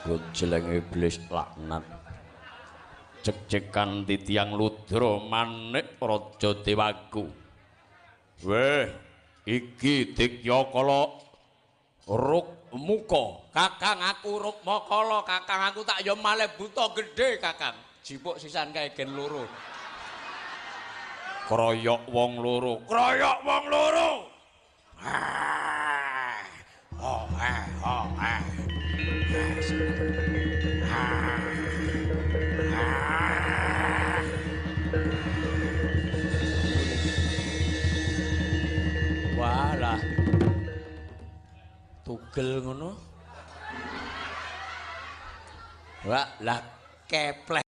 Gojeleng iblis laknat. Cek-cekan titiang ludra manik raja dewaku. Weh, iki Dikya Kala Rukmuka. Kakang aku Rukmakala, kakang aku tak ya malih buta gedhe, Kakang. Jipuk sisan kae gen loro. Kroyok wong loro, kroyok wong loro. Oh, eh, oh, eh. Walah. Tugel ngono. Wah, lah keplek.